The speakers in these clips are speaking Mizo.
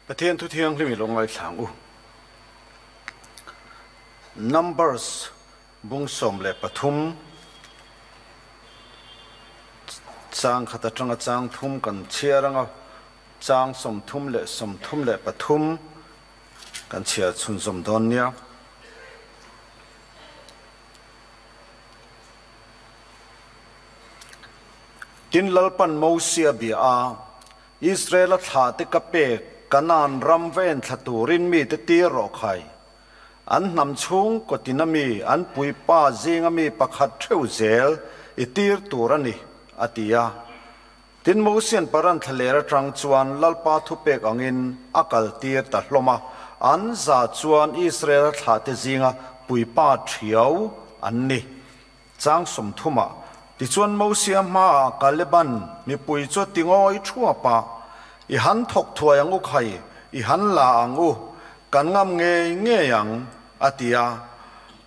Pathian thu thianghlim i lo ngaithla ang u. Numbers bung 13 chang khat atanga chang thum kan chhiar anga chang 33 kan chhiar chhunzawm dawn nia. Tin Lalpan Mosia bia a, Israela thlahte ka pek Kanaan ram va en thla turin mite tir rawh khai. An hnam chhung kawtina mi an puipa zinga mi pakhat theuh zel i tir tur a ni, a ti a. Tin Mosian Paran thlaler atang chuan Lalpa thupek angin a kal tir ta hlawm a, an za chuan Israela thlahte zinga puipa thiau an ni. Chang 30ah, Tichuan Mosia hmaah Kaleban mipui chu ti ngawi thuap a, I han thawk thuai ang u khai, i han la ang u, kan ngam ngei ngei ang, a ti a.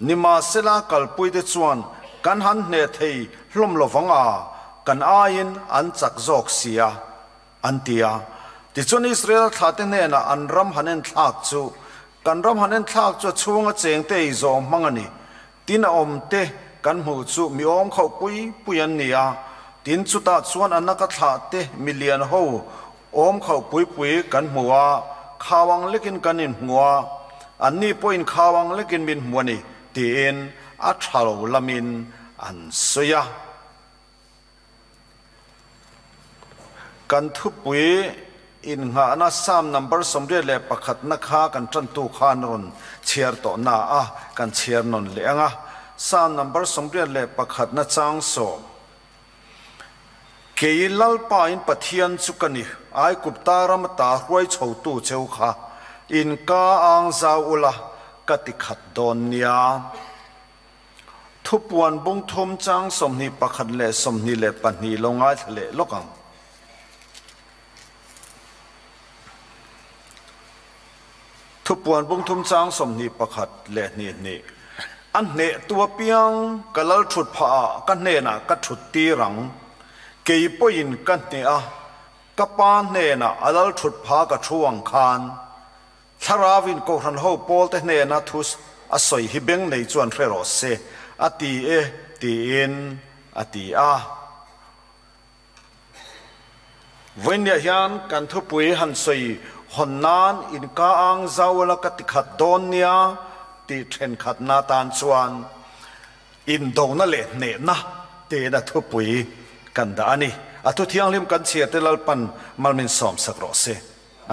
Nimahsela kalpuite chuan kan han hneh thei hlawm lovang a, kan aiin an chak zawk si a, an ti a. Tichuan Israel thlahte hnenah an ram han enthlak chu, Kan ram han enthlak chu a chhunga chengte ei zawh hmang a ni. Tin a awmte kan hmuh chu mi awm khauh pui pui an ni a, tin chutah chuan a naka thlahte mi lian ho awm khauh pui pui kan hmu a, khau ang lekin kan inhmu a, anni pawhin khau ang lekin min hmu a ni, tiin a tha lo lamin an sawi a. Kan thupui innghahna Psalm number 81 na kha kan tantu khan a rawn chhiar tawh na a, kan chhiar nawn leh ang a. Psalm number 81 na chang sawm. Kei Lalpain Pathian chu ka ni, Aigupta ram ata hruai chhotu cheu kha in ka ang zau ula ka ti khat dawn nia. Thupuan bung thum chang 21 leh 22 lo ngaithla leh lawk ang. Thupuan bung thum chang 21 leh hnih hnih. A hneh tu apiang ka lal thut phah ah ka hnenah ka thut tir ang. Kei pawhin ka hneh a, ka pa hnenah a lal thut phah ka thu ang khan. Thlarauin Kohhran ho pawlte hnena thu a sawi hi beng nei chuan hre rawh se, a ti e, tiin a ti a. Vawiinniah hian kan thupui han sawi hawn nan inka ang zau la ka ti khat dawn nia tih thenkhatna tan chuan indona leh hnehna tiin a thupui kan dah a ni. A thu thianghlim kan chhiarte Lalpan malmin sawmsak rawh se.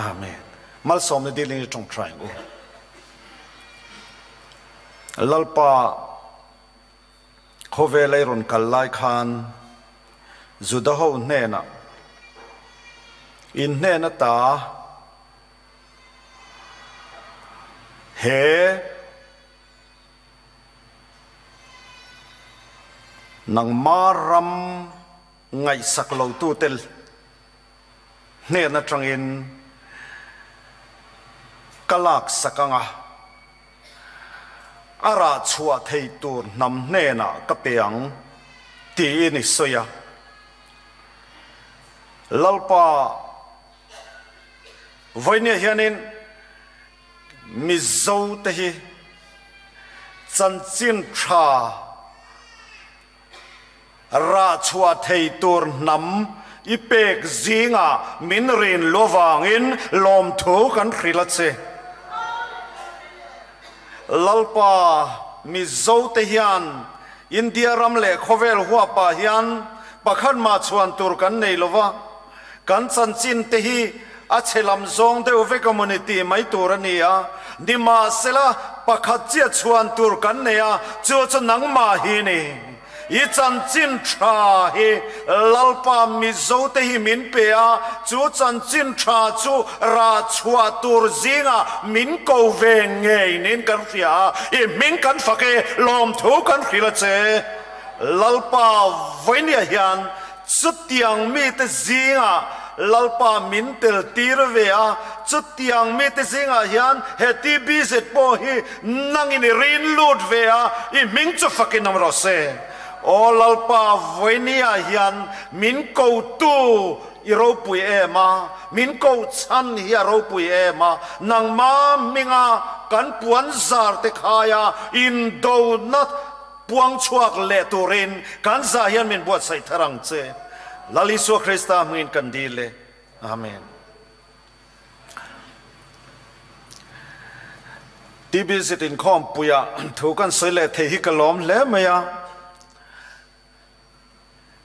Amen. Malsawmna dilin i tawngtai ang u. Lalpa khawvel ei rawn kal lai khan Juda ho hnenah in hnen ata he nangma ram ngaihsak lo tute Hnen atangin ka laksak anga a rah chhuah thei tur hnam hnenah ka pe ang tiin i sawi a. Lalpa vawinia hianin Mizote hi chanchin tha Rah chhuah thei tur hnam i pek zingah min rin lu vangin lawmthu kan hrilh a che. Lalpa, Mizote hian India ram leh khawvel huapah hian pakhat mah chhuan tur kan nei lo va, kan chanchin te hi a chhe lam zawng deuh vek emaw ni tih mai tur a ni a, nimahsela pakhat chiah chhuan tur kan nei a, chu chu nangmah hi ni. I chanchin tha hi Lalpa Mizote hi min pe a, chu chanchin tha chu rah chhuah tur zingah min ko ve ngei niin kan hria a, i hming kan fak e, lawmthu kan hrilh a che. Lalpa vawinia hian chutiang mite zingah Lalpa min tel tir ve a, chutiang mite zingah hian he TBZ pawh hi nangin i rin lut ve a, i hming chu fakin awm rawh se. Aw Lalpa, vawinia hian min kotu. i ropui em a, min koh chhan hi a ropui em a, nangma hminga kan puan zar te khaia indona puang chhuak leh turin kan zah hian min buatsaih thar ang che. Lal Isua Krista hmingin kan dil e. Amen. TBZ inkhawmpuia thu kan sawi leh thei hi ka lawm hle mai a.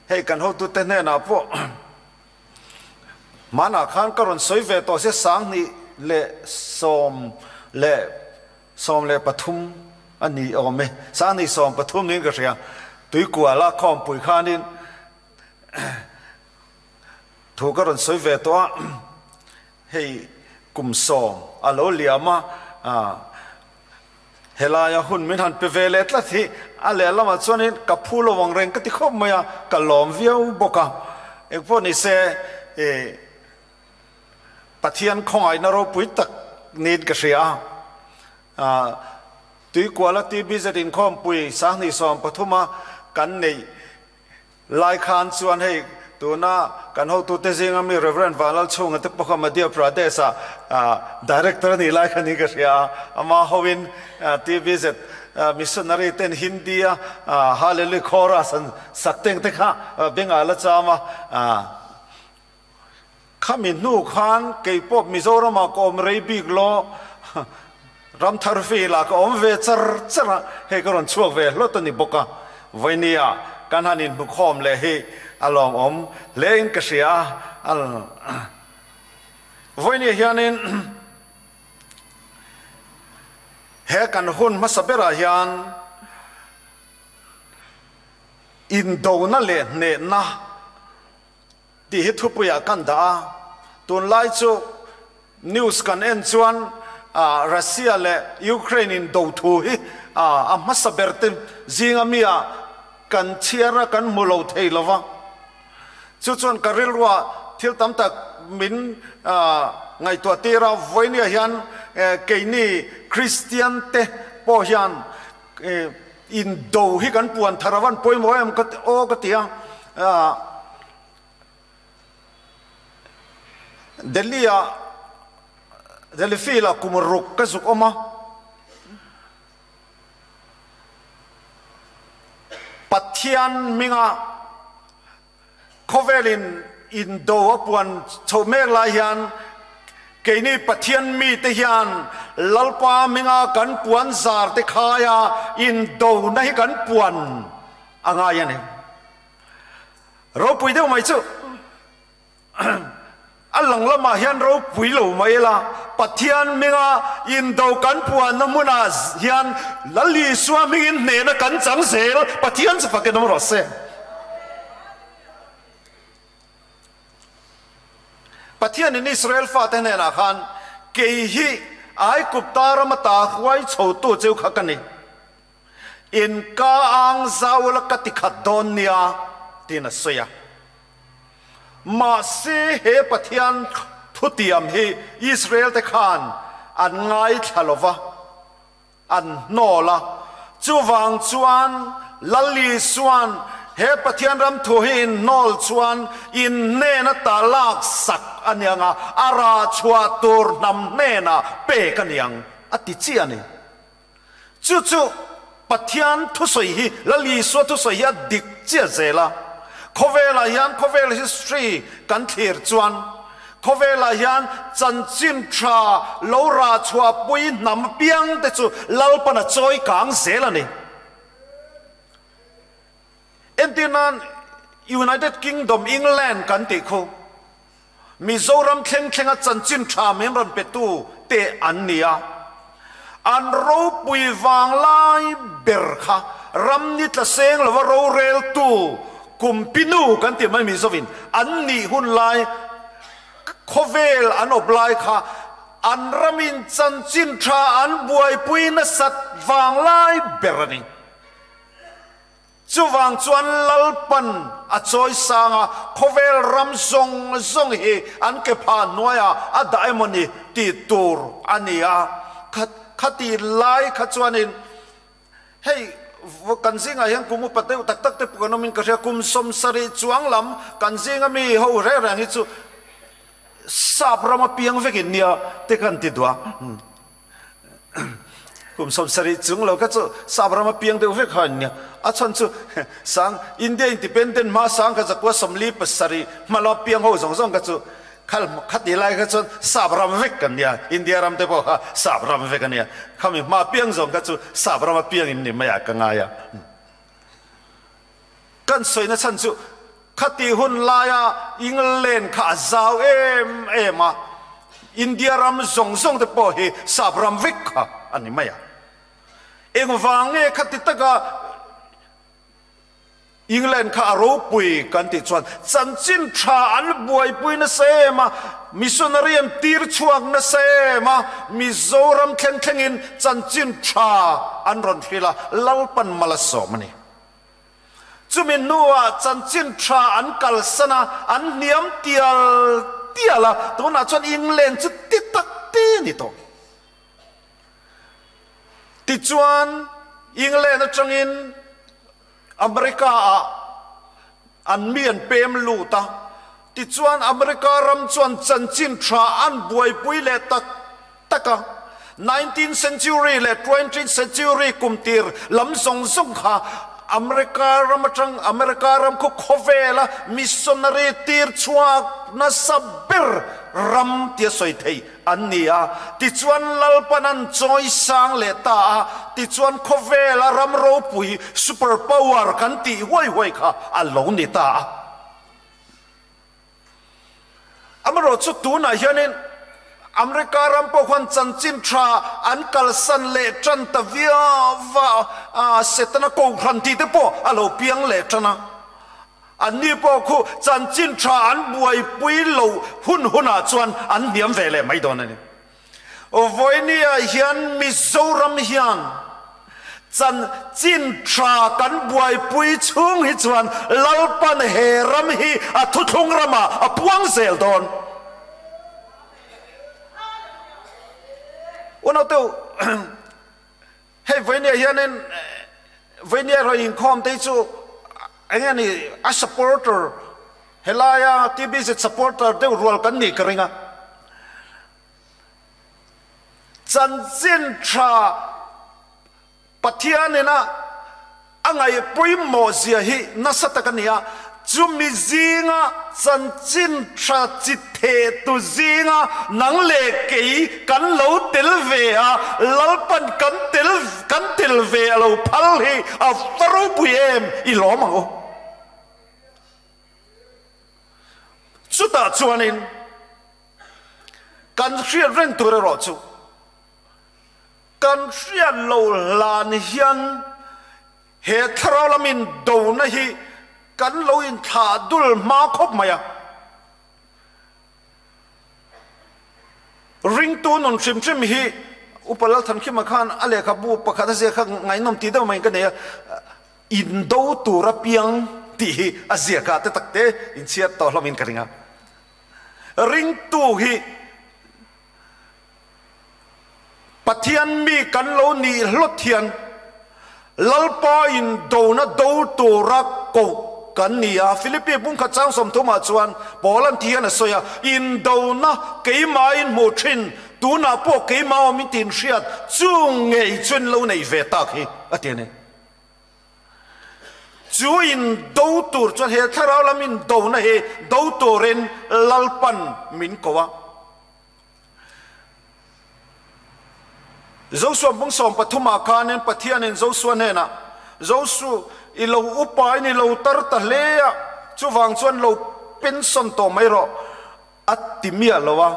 Hei kan hotute hnenah pawh hmanah khan ka rawn sawi ve tawh sia 2013 a ni awm e. 2013 niin ka hria. Tuikuala khawmpui khanin thu ka rawn sawi ve tawh a, hei kum sawm a lo liam a, helaia hun min han pe ve leh tlat hi a lehlamah chuanin ka phu lo ang reng ka ti khawp mai a, ka lawm viau bawk a. Engpawh ni se ih Pathian khawngaihna ropui tak niin ka hria a, Tuikuala TBZ inkhawmpui 2013 a kan neih Lai khan chuan hei tuna kan hotute zinga mi Rev. Vanlalchhunga te pawh kha Madhya Pradesh ah Director a nih lai kha niin ka hria a, ama hoin TBZ Missionary ten Hindi a Hallelujah Chorus an sak teng te kha bengah la cham a. Khami hnu khan keipawh Mizoramah ka awm rei bik law, Ramthar Field-ah ka awm ve char char a, hei ka rawn chhuak ve hlawt a ni bawk a. Vawinia kan han inhmukhawm leh hi a lawmawm hlein ka hria a. Vawinia hianin he kan hun hmasa berah hian indona leh hnehna, Tih hi thupuiah kan dah a, tunlai chu news kan en chuan Russia leh Ukraine in do thu hi a hmasa ber te zinga mi ah kan chhiar a kan hmu lo thei lo va. Chu chuan ka rilruah thil tam tak min ngaihtuah tir a, vawinia hian keini Kristian te pawh hian Indo hi kan puan thar avan pawimawh em ka aw ka ti a, Delhi ah Delhi field ah kum ruk ka zuk awm a, Pathian hminga Khawvelin indo a puan chhoh mek lai hian keini Pathian mite hian Lalpa hminga kan puan zar te khaia indona hi kan puan a ngai a ni. Ropui deuh mai chu. A lang lamah hian ropui lo mai ila, Pathian hminga indo kan puanna hmunah hian Lal Isua hmingin hnehna kan chang zel, Pathian chu fakin awm rawh se. Pathianin Israel fate hnenah khan, Kei hi Aigupta rama ta huai chhotu cheu kha ka ni. In ka ang zau la ka ti khat dawn nia, tiin a sawi a. Mahse he Pathian thutiam hi Israel te khan an ngaithla lo va, an hnawl a. Chuvang chuan Lal Isua'n he Pathian ram thu hi in hnawl chuan in hnen ata lak sak a ni ang a, a rah chhuah tur hnam hnenah pek a ni ang, a ti chiah a ni. Chu chu Pathian thusawi hi, Lal Isua thusawi hi a dik chiah zel a. Khawvelah hian khawvel history kan thlir chuan khawvelah hian chanchin tha lo rah chhuahpui hnam piang te chu Lalpan a chawi kang zel a ni. Entir nan United Kingdom, England kan tih khu Mizoram thleng thlenga chanchin tha min rawn petu te an ni a. An ropui vanglai ber kha ram ni tla seng lova roreltu Kumpinu kan tih mai Mizovin an nih hun lai khawvel an awp lai kha an ramin chanchin tha an buaipui nasat vanglai ber a ni. Chuvang chuan Lalpan a chawi sang a, khawvel ram zawng zawng hi an ke phah hnuaiah a dah emaw ni tih tur a ni a. Khati lai kha chuanin hei Kan zingah hian kum upa deuh tak tak te pawh kan awmin ka hria, kum 70 chuang lam kan zinga mi ho reng reng hi chu sap rama piang vekin nia te kan ti duah. Kum 70 chung lo kha chu sap rama piang deuh vek kha an nia. A chhan chu sang India independent hma sang kha zakua 47 hma lama piang ho zawng zawng kha chu Khal khati lai kha chuan sap ram vek kan nia, India ram te pawh kha sap ram vek a nia. Khami hma piang zawng kha chu sap rama piang in ni mai ah ka ngai a. Kan sawina chhan chu khati hun laia England kha a zau em em a, India ram zawng zawng te pawh hi sap ram vek kha a ni mai a. Engvang nge khati taka England kha a ropui kan tih chuan chanchin tha an buaipui nasa em a, missionary an tir chhuak nasa em a, Mizoram thleng thlengin chanchin tha an rawn hrilh a, Lalpan mal a sawm a ni. Chumi hnuah chanchin tha an kalsan a, an hniam tial tial a, tunah chuan England chu ti tak te a ni tawh. Tichuan England atangin America ah an mi an pem lut a, tichuan America ram chuan chanchin tha an buaipui leh tak tak a, 19th century leh 20th century kum tir lam zawng zawng kha America ram atang America ram khu khawvela missionary tir chhuak nasa ber ram tia sawi thei An ni a, tichuan Lalpan an chawi sang leh ta a, tichuan khawvela ram ropui, super power, kan tih huai huai kha a lo ni ta a. Amaherawhchu tunah hianin America ram pawh khuan chanchin tha an kalsan leh tan ta viau va, Setana kohhran tih te pawh a lo piang leh tan a. Anni pawh khu chanchin tha an buaipui lo hun hunah chuan an hniam ve leh mai dawn a ni. Vawinia hian Mizoram hian chanchin tha kan buaipui chhung hi chuan Lalpan he ram hi a thuthlung ramah a puang zel dawn. Unauteu, Hei Vainia hianin Vainia rawn inkhawm te hi chu eng nge ni a supporter helaia TBZ supporter deuh rual kan nih ka ring a. Chanchin tha Pathianin a a ngaihpawimawh zia hi nasa tak a ni a. Chumi zinga chanchin tha chi theh tu zinga nang leh kei kan lo tel ve a, Lalpan kan tel kan tel ve a lo phal hi a va ropui em i lawm ang u. Chutah chuanin kan hriat reng tur erawh chu kan hriat lo hlan hian He thlarau lamin dona hi kan lo inthlah dul hma khawp mai a. Ringtu nun hrim hrim hi Upa Lalthankhima khan a lehkhabu pakhat a ziak kha ngaihnawm tih deuh maiin ka nei a, Indo tur a piang tih hi a ziak a, te tak te inchhiar tawh hlawmin ka ring a. Ringtu hi Pathian mi kan lo nih hlawt hian Lalpa in dona do tura koh kan ni a. Philippi bungkhat chang 30 ah chuan Paul an ti hian a sawi a, Indona keimah in hmuh thin, tunah pawh keimah awm in tin hriat, chung ngei chu in lo nei ve tak hi, a ti a ni. Chu in do tur chuan he thlarau lam indona hi do turin Lalpan min ko a. Josua bung 13 ah khanin Pathianin Josua hnenah, Josu, i lo upain i lo tar ta hle a, chuvang chuan lo pension tawh mai rawh, a ti miah lo a.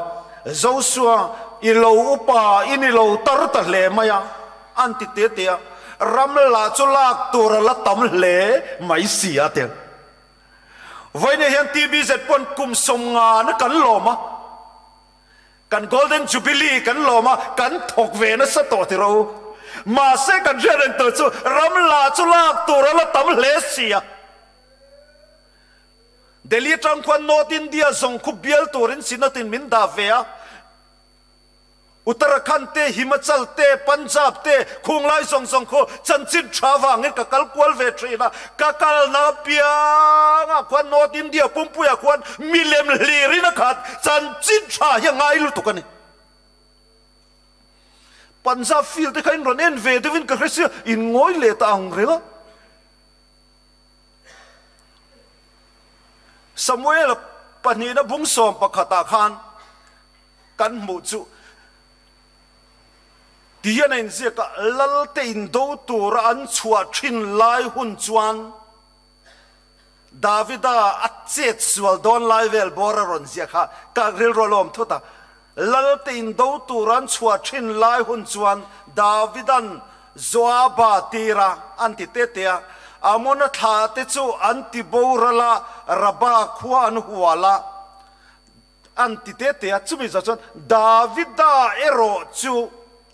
Josua, i lo upain i lo tar ta hle mai a, an ti te te a. Ram lah chu lak tur a la tam hle mai si a, ti. Vawiin hian TBZ pawn kum 50 na kan lawm a, kan Golden Jubilee kan lawm a, kan thawk ve nasa tawh ti ro. Mahse kan hriat reng tur chu ram lah chu lak tur a la tam hle si a. Delhi atang khuan North India zawng khu bial turin Synod in min dah ve a. Uttarakhand te, Himachal te, Punjab te, khung lai zawng zawng khu chanchin tha vangin ka kal kual ve thin a, ka kalna apiangah khuan North India pumpuiah khuan milem hlirin a khat chanchin tha hi a ngai lutuk a ni. Punjab field te kha in rawn en ve deuhin ka hre sia, in ngawi leh ta ang reng a. Samuel-a pahnihna bung sawm pakhatah khan kan hmuh chu ti hian a inziak a, Lalte indo tura an chhuah thin lai hun chuan Davida a chet sual dawn lai vel bawr a rawn ziak kha ka rilru a lawm thut a. Lalte indo tura an chhuah thin lai hun chuan Davidan Joaba tira an ti te te a, Amona thla te chu an ti boral a, Rabba khua an hual a. An ti te te a, chumi zawh chuan Davida erawh chu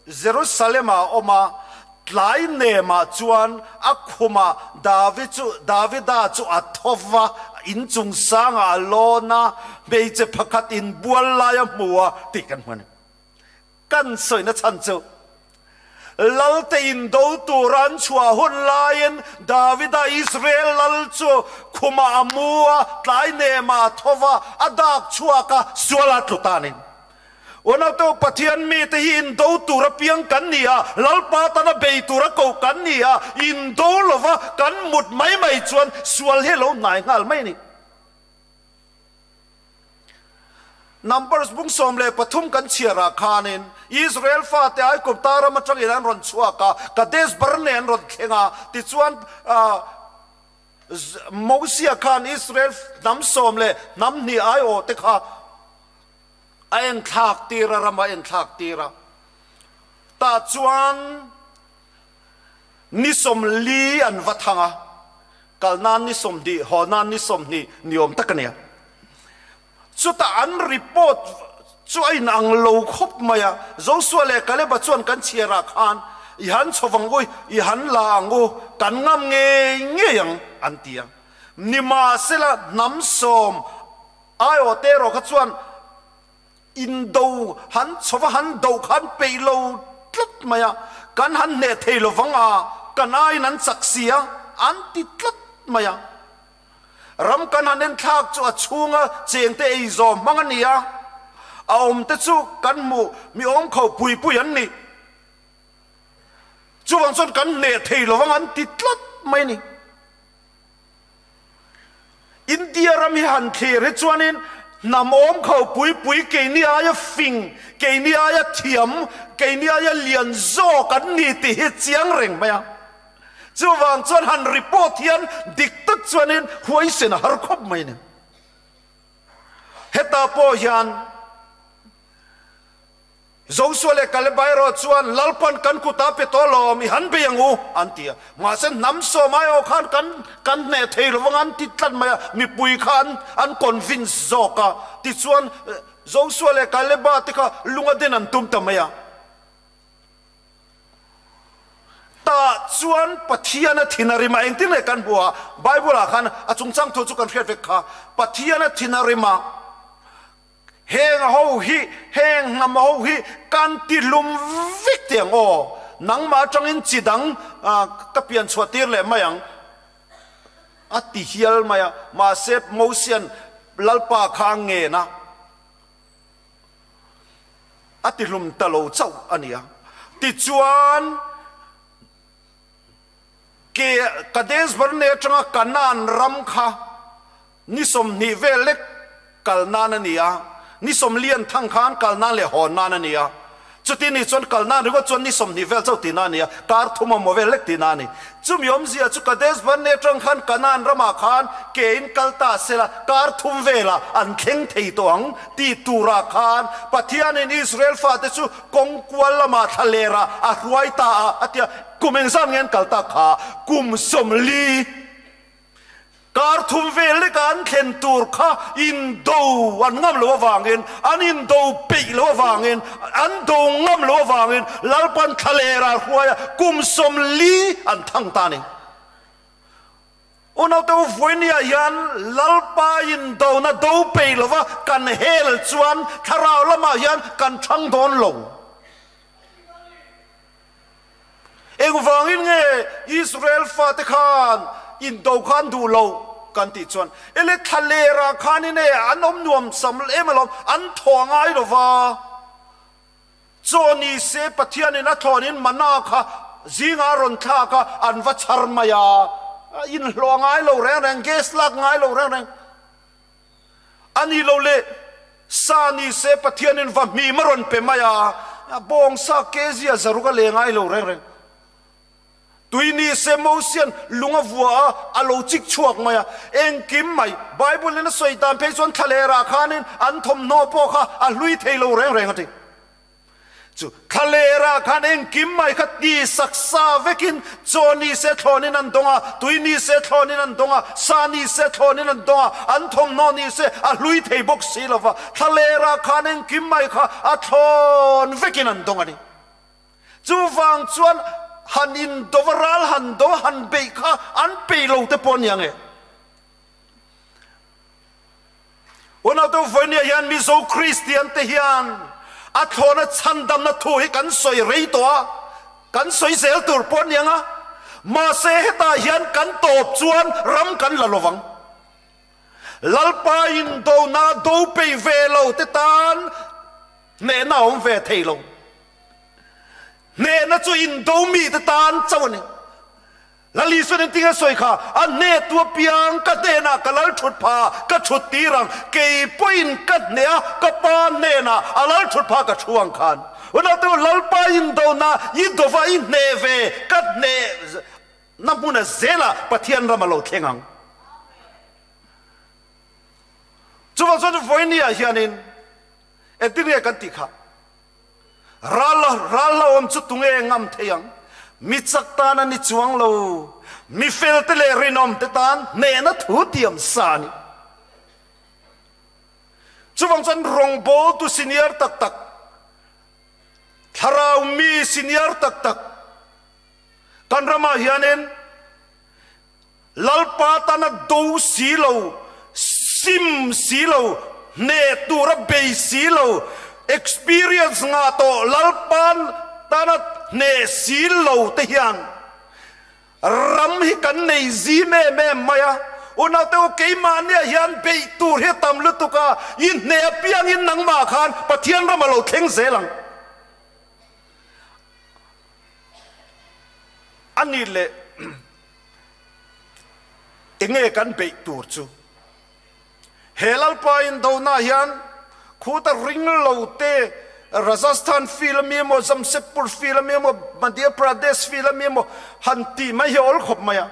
Jerusalem ah a awm a, tlai nemah chuan a khumah Davi chu Davida chu a tho va, inchung sangah a lawn a, hmeichhe pakhat inbual lai a hmu a tih kan hmu a ni. Kan sawina chhan chu Lalte indo tura an chhuah hun laiin Davida Israel lal chu khumah a mu a, tlai nemah a tho va, a dak chhuak a, sual a tlu ta a ni. Unaute Pathian mite hi indo tura piang kan ni a, Lalpa tana bei tura koh kan ni a, indo lova kan mut mai mai chuan sual hi a lo hnai nghal mai a ni. Numbers bung 13 kan chhiarah khanin Israel fate Aigupta ram atangin an rawn chhuak a, Kadesh Barnea an rawn thleng a, tichuan Mosia khan Israel hnam sawm leh hnam hnih aiawh te kha a enthlak tir a, ram a enthlak tir a. Tah chuan ni 40 an va thang a, kal nan ni 20, haw nan ni 20 ni awm tak a nia. Chutah an report chu a inang lo khawp mai a, Joshua leh Kaleba chuan kan chhiarah khan i han chho vang u, i han la ang u, kan ngam ngei ngei ang an ti a. Nimahsela hnam sawm aiawhte erawh kha chuan indo han chho va han do kha an peih lo tlat mai a, kan han hneh thei lo vang a, kan aiin an chak si a, an ti tlat mai a. Ram kan han enthlak chu a chhunga chengte ei zawm hmang a ni a, a awmte chu kan hmuh mi awm kho pui pui an ni. Chuvang chuan kan hneh thei lo vang an ti tlat mai a ni. India ram hi han thlir hi chuanin hnam awm kho pui pui keini aia fing, keini aia thiam, keini aia lian zawk an ni tih hi chiang reng mai a. Chuvang chuan han report hian dik tak chuanin huaisen a har khawp mai a ni. Hetah pawh hian Joshua leh Kaleba erawh chuan Lalpan kan kutah pe tawh lawm i han bei ang u an ti a. Mahse hnam sawm aiawh khan kan kan hneh thei lovang an ti tlat mai a, mipui kha an an convince zawk a. Tichuan Joshua leh Kaleba te kha lunga den an tum ta mai a. Tah chuan Pathian a thin a rim a, engtin nge kan hmu a? Bible ah khan a chungchang thu chu kan hriat vek kha. Pathian a thin a rim a, heng ho hi, heng hnam ho hi kan ti hlum vek teh ang aw, nangmah atangin chi dang ka pian chhuah tir leh mai ang a ti hial mai a, mahse Mosian Lalpa kha a ngen a. A ti hlum ta lo chauh a ni a. Tichuan, ke Kadesh Barnea atanga Kanaan ram kha ni 20 vel lek kal nan a ni a, ni 40 an thang khan kal nan leh hawn nan a ni a. Chuti ni chuan kal nan ringawt chuan ni 20 vel chauh tihna a ni a, kar thum a maw vel lek tihna a ni. Chumi awmzia chu Kadesh Barnea atang khan Kanaan ramah khan kein kal ta sela kar thum velah an thleng thei tawh ang tih turah khan Pathianin Israel fate chu kawng kual lamah thlalerah a hruai ta a, a ti a. Kum engzat nge an kal tak kha? Kum 40. Kar thum vel leka an thlen tur kha indo an ngam lo avangin, an indo peih lo avangin, an do ngam lo avangin Lalpan thlalera hruai a kum 40 an thang ta a ni. Unaute u vawinia hian Lalpa indona do peih lova kan hel chuan thlarau lamah hian kan thang dawn lo. Engvangin nge Israel fate khan indo kha an duh loh kan tih chuan, ele thlalerah khanin e an awm nuam sam em alawm, an thaw a ngai lo va. Chaw ni se Pathianin a thlawnin mana kha zingah a rawn thlak a, an va chhar mai a, inhlawh a ngai lo reng reng, gas lak ngai lo reng reng. A ni lo le, sa ni se Pathianin va hmim a rawn pe mai a, bawng sa kezia zaruk a le ngai lo reng reng. Tui ni se Mosian lung a vua a, a lo chik chhuak mai a, engkim mai. Bible in a sawi dan phei chuan thlalerah khanin an thawmhnaw pawh kha a hlui thei lo reng reng a ti. Chu thlalerah khan engkim mai kha ti sak sa vekin chaw ni se thlawnin an dawng a, tui ni se thlawnin an dawng a, sa ni se thlawnin an dawng a, an thawmhnaw ni se a hlui thei bawk si lo va, thlalerah khan engkim mai kha a thlawn vekin an dawng a ni. Chuvang chuan han indo va ral han do han beih kha an peih lo te pawh a ni ang e. Unaute vawinia hian Mizo Kristian te hian a thlawna chhandamna thu hi kan sawi rei tawh a, kan sawi zel tur pawh a ni ang a, mahse hetah hian kan tawp chuan ram kan la lovang. Lalpa indona do peih ve lo te tan hnehna a awm ve thei lo. Hnehna chu indo mite tan chauh a ni. Lal Isuan engtin a sawi kha, A hnehtu apiang ka hnenah ka lal thut pha ka thut tir ang, kei pawhin ka hneh a, ka pa hnenah a lal thut pha ka thu ang khan. Unau te u, Lalpa indona i dova i hneh ve, ka hneh na hmuna zelah Pathian ram a lo thleng ang. Chuvang chuan vawinia hianin engtin nge kan tih kha? Ral ral hlauhawm chu tunge ngam thei ang? Mi chak tan a ni chuang lo. Mi fel te leh rinawm te tan hnehna thu tiam sa a ni. Chuvang chuan rawngbawltu senior tak tak, thlarau mi senior tak tak kan ramah hianin Lalpa tana do si lo, sim si lo, hneh tura bei si lo, experience ngah tawh Lalpa tana hneh si lo te hian ram hi kan nei zim em em mai a. Unaute u, keimahniah hian beih tur hi a tam lutuk a, i hneh apiangin nangmah khan Pathian ram a lo thleng zel ang. A ni leh enge kan beih tur chu? He Lalpa indona hian khuta ring lo te, Rajasthan field ami emaw, Jamshedpur field ami emaw, Madhya Pradesh field ami emaw han tih mai hi a awl khawp mai a.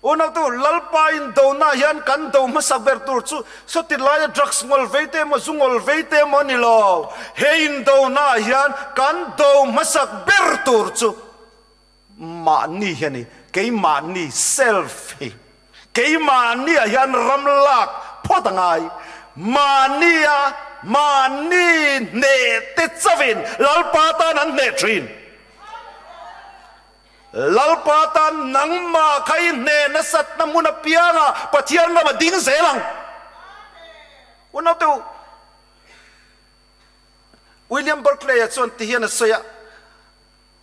Unautu, Lalpa indona hian kan do hmasak ber tur chu sawti laia drugs ngawl vei te emaw, zu ngawl vei te emaw a ni lo. He indona hian kan do hmasak ber tur chu mahni hi a ni, keimahni, self, hi. Keimahniah hian ram lak phawt a ngai. Mahnia mahni hneh te chauhin Lalpa tan an hneh thin. Lalpa tan nangmah kha i hneh nasatna hmun apiangah Pathian ram a ding zel ang. Unau te u, William Barclay-a chuan ti hian a sawi a,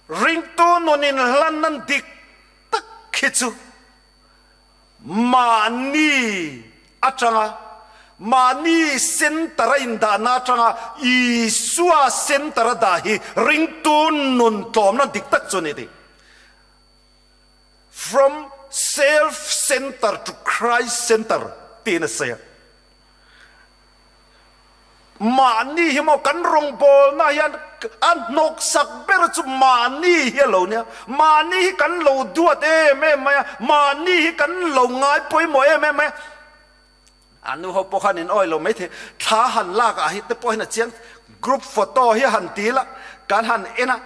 Ringtu nun inhlan nan dik tak hi chu Mahni atanga, mahni centre a indahna atanga Isua centre a dah hi ringtu nun tlawmna dik tak chu a ni tih. From self centre to Christ centre tiin a sawi a. Mahni hi maw kan rawngbawlna hian a hnawksak ber chu mahni hi a lo nia. Mahni hi kan lo duat em em mai a, mahni hi kan lo ngai pawimawh em em mai a. A nu ho pawh khan in awi lo maithei, thla han lak ah hi te pawh hian a chiang, group photo hi han ti la, kan han en a,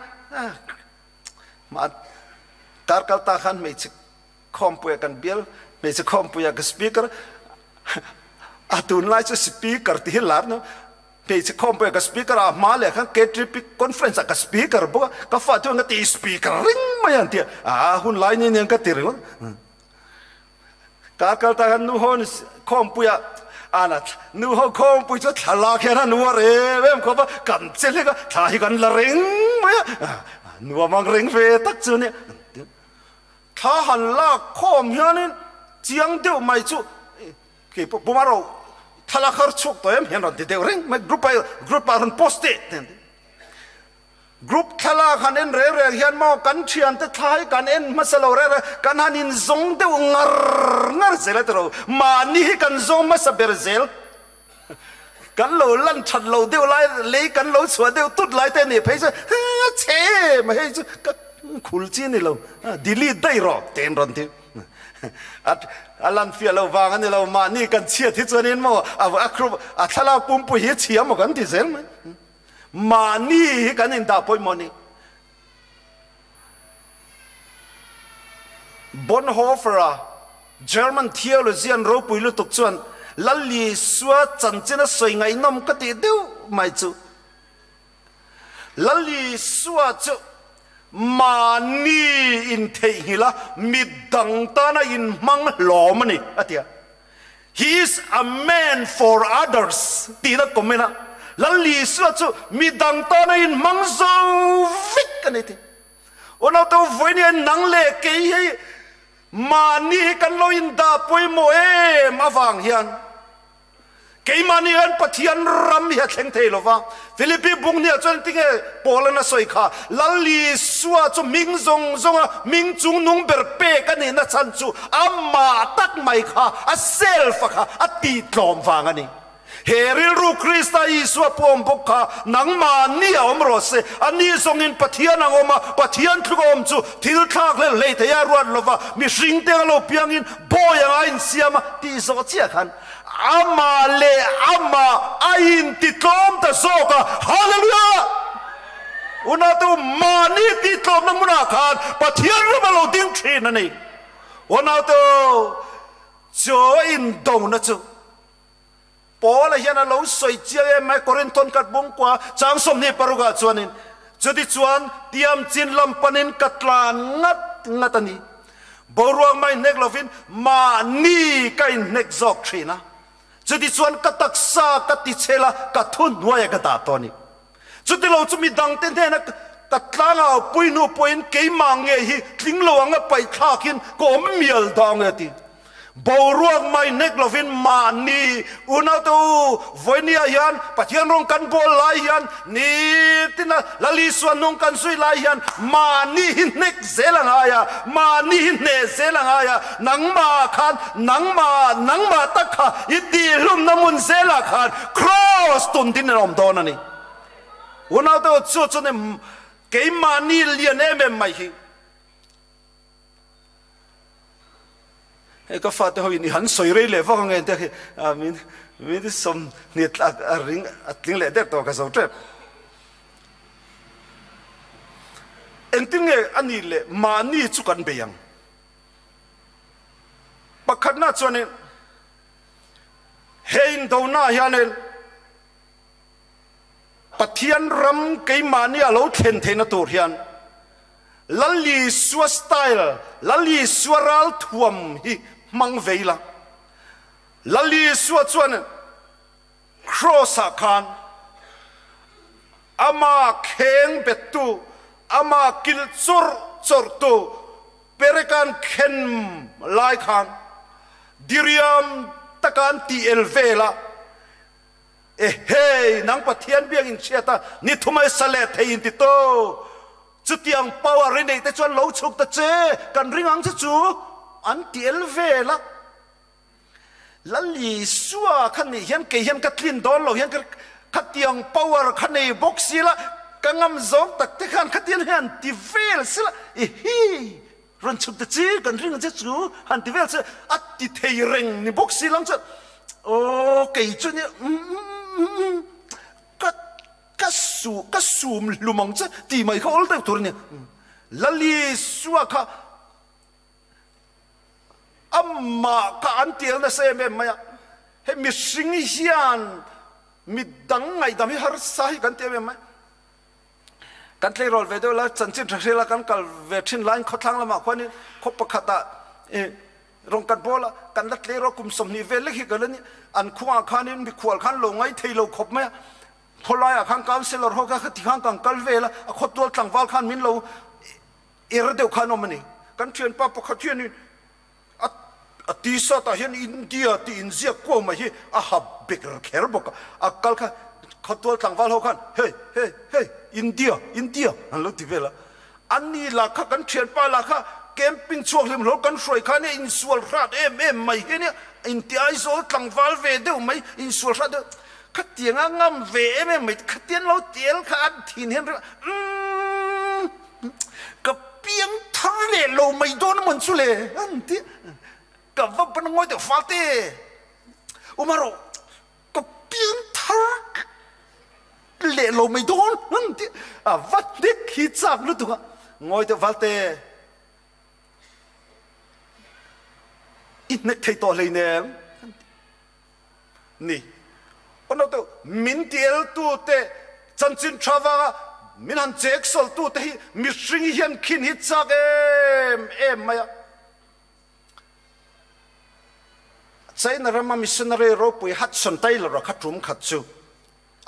mah kar kal ta khan hmeichhe Khawmpuia kan bial hmeichhe khawmpuia ka speaker a tunlai chu speaker ti hi lar no hmeichhe khawmpuia ka speaker a hma leh khan KTP conference ah ka speaker bawk a ka fa chuan ka ti speaker ring mai an tia a hun lai ni nen ka ti ringawt ka kal ta khan nu ho khawmpuia ana nu ho khawmpui chu thlalak hian an uar em em khawp a kan che hlek a thla hi kan la reng mai a. Nuam ang reng ve tak chu nia. Thla han lak khawm hianin chiang deuh mai chu kei pawh Puma ro thlalak har chhuak tawh em hian rawn ti deuh reng mai group ah group ah rawn post teh te an ti. Group thlalak han en reng reng hian maw kan thiante thla hi kan en hmasa lo reng reng kan han inzawng deuh ngar ngar zel a ti ro. Mahni hi kan zawng hmasa ber zel. Kan lo lan that lo deuh lai lei kan lo chhuah deuh tut lai te nih phei chuan a chhe mai hei chu ka khul chi a ni lo delete daih rawh tiin rawn ti a lan fiah lo vang a ni lo mahni kan chhiat hi chuanin maw a a thlalak pumpui hi a chhia maw kan ti zel mai mahni hi kan indah pawimawh a ni. Bonhoeffer-a German theologian ropui lutuk chuan Lal Isua chanchin a sawi ngaihnawm ka tih deuh mai chu. Lal Isua chu mahni intheihnghilh a, midang tana inhmang hlawm a ni, a ti a. He is a man for others tiin a comment a, Lal Isua chu midang tana inhmang zo vek a ni ti. Unau vawinia nang leh kei hi mahni hi kan lo indah pawimawh em avang hian Keimahni hian Pathian ram hi a thleng thei lo va. Philippi bung hniah chuan tinge Paula'n a sawi kha, Lal Isua chu hming zawng zawnga hming chung nung ber pek a nihna chhan chu amah tak mai kha, a self a kha a tihtlawm vang a ni. He rilru Krista Isua pawm bawk kha nangmahni a awm rawh se. Ani zawngin Pathian ang awm a, Pathian thluk a awm chu thil thlak hlel hlei thei a ruat lo va, mihring te anga lo piangin bawi anga a insiam a tih zawh chiah khan Amah leh amah a intitlawm ta zawk a, Hallelujah! Unau mahni tihtlawmna hmunah khan Pathian ram a lo ding thin a ni. Unau chaw indona chu Paula hian a lo sawi chiang em mai, Korinthon khat bungkua chang 26 ah chuanin, Chutichuan tiamchin lam panin ka tlan ngat ngat a ni. Boruak mai hnek lovin mahni ka inhnek zawk thin a, chutichuan ka taksa ka tichhel a, ka thuhnuaia ka dah tawh a ni. Chutilo chu midangte hnena ka tlangau pui hnu pawhin keimah nge hi tling lo anga paihthlakin ka awm mial dah ang e a ti. Boruak mai hnek lovin mahni unaute u vawinia hian Pathian rawng kan bawl lai hian nitina Lal Isua hnung kan zui lai hian mahni hi hnek zel a ngai a, mahni hi hneh zel a ngai a, nangmah khan nangmah nangmah tak kha i tihhlumna hmun zelah khan Kraws tun din a awm dawn a ni. Unaute u chu chuan keimahni lian em em mai hi. Hei ka fate ho in i han sawi rei leh vak ang e te khi min min sawm hniat a ring a tling leh der tawh ka zo tep. Engtin nge a nih leh mahni chu kan bei ang? Pakhatna chuanin he indona hianin Pathian ram keimahni a lo thlen theihna tur hian Lal Isua style, Lal Isua ral thuam hi hmang ve ila. Lal Isua chuan Kraws-ah khan ama kheng bettu, ama kilh chawrh chawrhtu Perekan khen lai khan diriam taka an tih el vel a, Ehei, nang Pathian biak in hriat a, ni thumai sa leh thei in ti to. Chutiang power i neih te chuan lo chhuk ta che, kan ring ang che chu an ti el vel a. Lal Isua kha nih hian kei hian ka tlin dawn lo hian ka khatiang power kha nei bawk si la, ka ngam zawng tak te khan khatiang hian ti vel si la, ehi, Rawn chhuk ta chi kan ring ang che chu han ti vel che a ti thei reng ni bawk si lang chuan aw kei chu nia ka ka su ka sum hlum ang che tih mai kha awl deuh tur a nia Lali sua kha amah kha an tel nasa em em mai a hei mihring hian midang ngaihdam hi harsa hi kan ti em em mai. Kan tleirawl ve deuh la, chanchin tha hrela kan kal ve thin laiin khawthlang lamah khuanin khaw pakhatah i rawn kan bawl a, kan la tleirawl kum 20 vel lek hi ka la ni. An khuangah khanin mikhual khan lo ngai thei lo khawp mai a. Khawlaiah khan councillor ho kha khati khan kan kal vel a, a khawtual tlangval khan min lo er deuh khan awm a ni. Kan thianpa pakhat hianin a a t-shirt ah hian India tih inziak kuau mai hi a ha bek kher bawk a, a kal kha khawtual tlangval ho khan hey hey hey India India an lo ti vel a. Ani lah kha kan thianpa lah kha camping chhuak hlim hlawr kan hruai kha nia insual hrat em em mai hi nia inti Aizawl tlangval ve deuh mai insual hrat deuh khatianga ngam ve em em mai khatian lo tel kha an thin hian ring umm ka piang thar leh lo mai dawn amawn chu le an ti ka va pan ngawi deuh fal te umarawh Ka piang thar leh lo mai dawn an ti a va hnek hi chak lutuk a ngawi deuh valte i hnek thei tawh hlei nem an ti ni ono tu min ti el tu te chanchin tha vanga min han chek sol tu te hi mihring hian khin hi chak em em mai a. China rama missionary ropui Hudson Taylor-a kha tum khat chu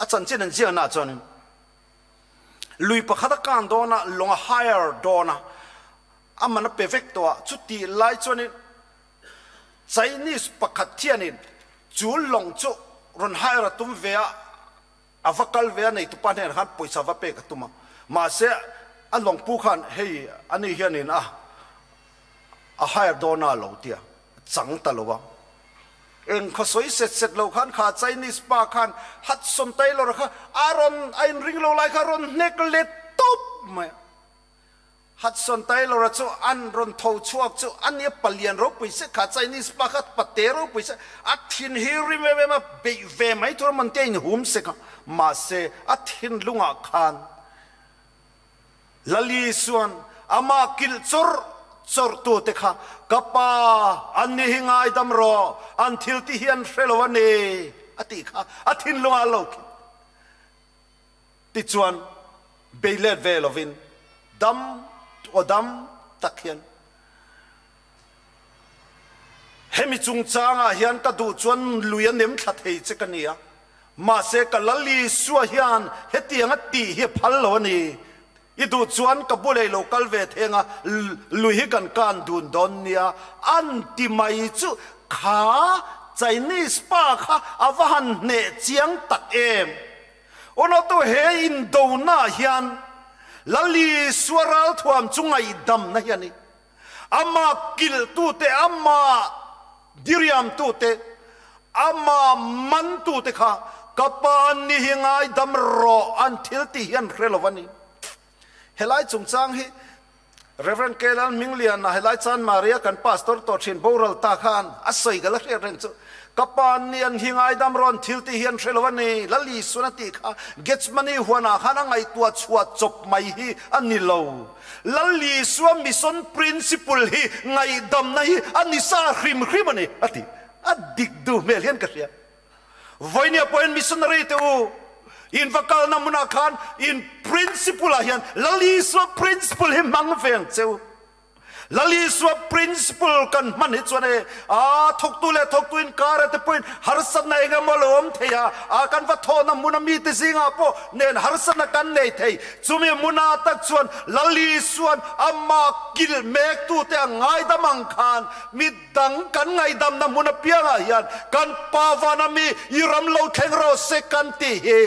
a chanchin an ziahna ah chuanin lui pakhat a kan dawn a, lawng a hire dawn a, a man a pe vek tawh a, chutih lai chuanin Chinese pakhat hianin chu lawng chu rawn hire a tum ve a, a va kal ve a, neitupa hnenah khan pawisa va pek a tum a, mahse a lawngpu khan hei ani hianin a a hire dawn a lo tia chang ta lo a, eng khaw sawi set set lo khan kha Chinese pa khan Hudson Taylor kha a rawn a inring lo lai kha a rawn hnek let tawp mai a. Hudson Taylor-a chu an rawn tho chhuak chu a nia palian ropui se kha Chinese pa kha pate ropui se a thin hi rim em em a beih ve mai tur a man te a inhum sek a mahse a thinlungah khan Lali chuan amah kilh chawrh chawrh tu te kha ka pa an ni hi ngaidam rawh an thil ti hi an hre lo a ni a tih kha a thinlungah a lo khin Tichuan, bei let ve lovin dam aw dam tak hian hemi chungchangah hian ka duh chuan lui a nem thla thei che ka ni a, mahse ka Lal Isua hian hetiang a tih hi a phal lo a ni. I duh chuan ka bulei lo kal ve theng a, lui hi kan kan dun dawn nia an ti mai chu kha Chinese pa kha a va han hneh chiang tak em! Unautu he indona hian Lal Isua ralthuam chu ngaihdamna hi a ni. Amah kilhtute, amah diriamtute, amah mantute kha ka pa an ni hi ngaidam rawh an thil tih hi an hre lo a ni. Helai chungchang hi Rev. K. Lalhmingliana helai Chan Maria kan pastor tawh thin boral ta khan a sawi ka la hriat reng chu ka pa ni an hi ngaidam rawn thil tih hi an hre lo a ni Lal Isuan a tih kha Gethsemane huanah khan a ngaihtuah chhuah chawp mai hi a ni lo Lal Isua mission principle hi ngaihdamna hi a ni sa hrim hrim a ni a ti a dik duh hmel hian ka hria. Vawinia pawhin missionary te u in va kalna hmunah khan in principle ah hian Lal Isua principle hi hmang ve ang che u. Lal Isua principle kan hman hi chuan e a thawktu leh thawktu inkar ah te pawhin harsatna eng emaw lo awm thei a, a kan va thawhna hmuna mite zingah pawh nen harsatna kan nei thei. Chumi hmunah tak chuan Lal Isuan amah kilh mektute a ngaidam ang khan mi Dang kan ngaihdamna hmun apiangah hian kan Pa vana mi i ram lo thleng rawh se kan tih hi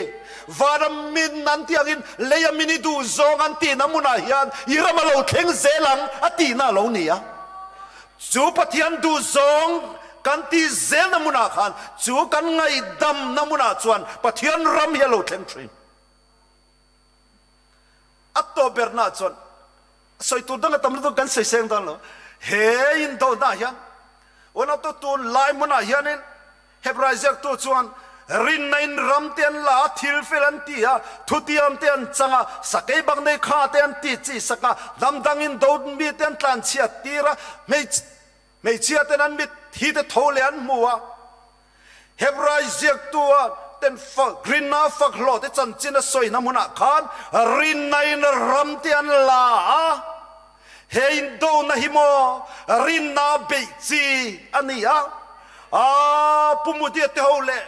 vana min an tih angin leia min i duh zawng an tihna hmunah hian i ram a lo thleng zel ang a tihna a lo ni a. Chu Pathian duh zawng kan tih zelna hmunah khan chu kan ngaihdamna hmunah chuan Pathian ram hi a lo thleng thin. A tawp bernaah chuan Sawi tur dang a tam lutuk kan sawi seng dawn lo. He indohna hian unautu tun lai hmunah hianin Hebrai ziaktu chuan rinna in ram te an la a, thil fel an ti a, thutiam te an chang a, sakei bak nei kha te an ti chi sak a, hnam dang in do mi te an tlanchhiat tir a, hmeichhia ten an mit hi te tho leh an hmu a. Hebrai ziaktu a ten fak rinna fak hlawh te chanchin a sawina hmunah khan rinna in ram te an la a, he indona hi maw rinna beih chi a ni a, a Pu Mudia te ho leh.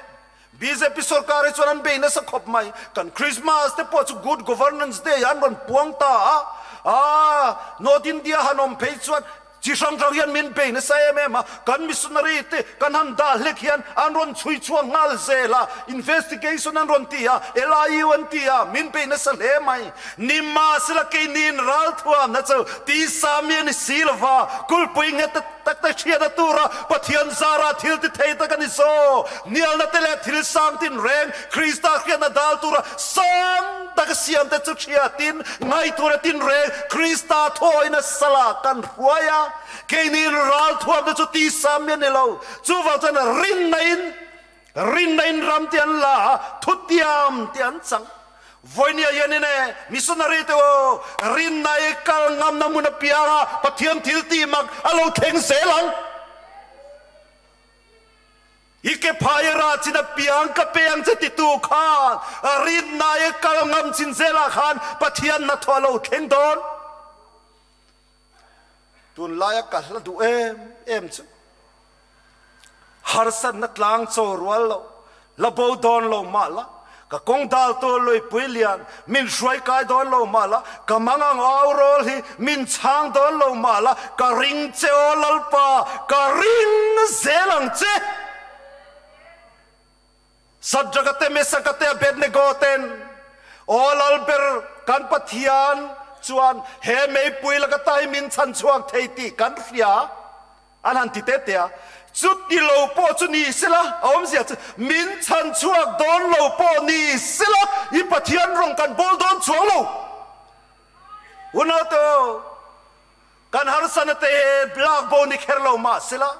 Bjp sorkar hi chuan an bei nasa khawp mai. Kan Christmas te pawh chu Good Governance Day an rawn puang ta a. Aa, North India han awm phei chuan chi hrang hrang hian min bei nasa em em a. Kan missionary te kan han dah hlek hian an rawn chhui chhuak nghal zel a. Investigation an rawn ti a, LIU an ti a, min bei nasa hle mai. Nimahsela keiniin ralthuamna chu tisa mi a ni si lova, kulhpui nghet tak te hriatna tura Pathian zara thil ti thei tak a ni zaw. Hnialna te leh thil sang tinreng Krista hriatna dal tura sang taka siam te chu hriatin ngaihtuahna tinreng Krista thawina salah kan hruai a. Keiniin ralthuamna chu tisa mi a ni lo. Chuvang chuan rinna-in Rinna in ram te an la a, thutiam te an chang. Vawinia hianin e, missionary te aw, rinna i kal ngamna hmun apianga Pathian thil tih mak a lo thleng zel ang. I ke phai rah chin apiang ka pe ang che titu khan rinna i kal ngam chin zelah khan Pathian hnathawh a lo thleng dawn. Tunlaia ka hla duh em em chu harsatna tlang chaw rual lo, la bo dawn lo mah la, ka kawng dal tur luipui lian min hruai kai dawn lo mah la, ka mangang au rawl hi min chhang dawn lo mah la, ka ring che aw Lalpa, ka ring zel ang che. Sadraka te, Mesaka te, Abednego ten Aw Lalber kan Pathian chuan he meipui laka ta hi min chhan chhuak thei tih kan hria an han ti te te a. Chuti lo pawh chu ni sela, a awmzia chu min chhan chhuak dawn lo pawh ni sela i Pathian rawng kan bawl dawn chuang lo. Unau te aw, kan harsana te he lak bo ni kher lo mah sela,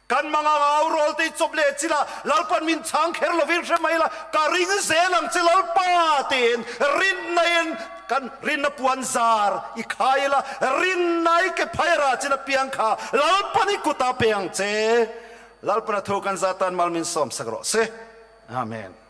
Kan mangang au rawl te i chawp leh chila Lalpan min chhang kher lovin hre mai la, ka ring zel ang che Lalpa tiin rinna in kan rinna puan zar i khai ila, rinna i ke phai rah chin apiang kha Lalpan i kut ah pe ang che. Lalpan a thu kan zah tan mal min sawm sak rawh se. Amen.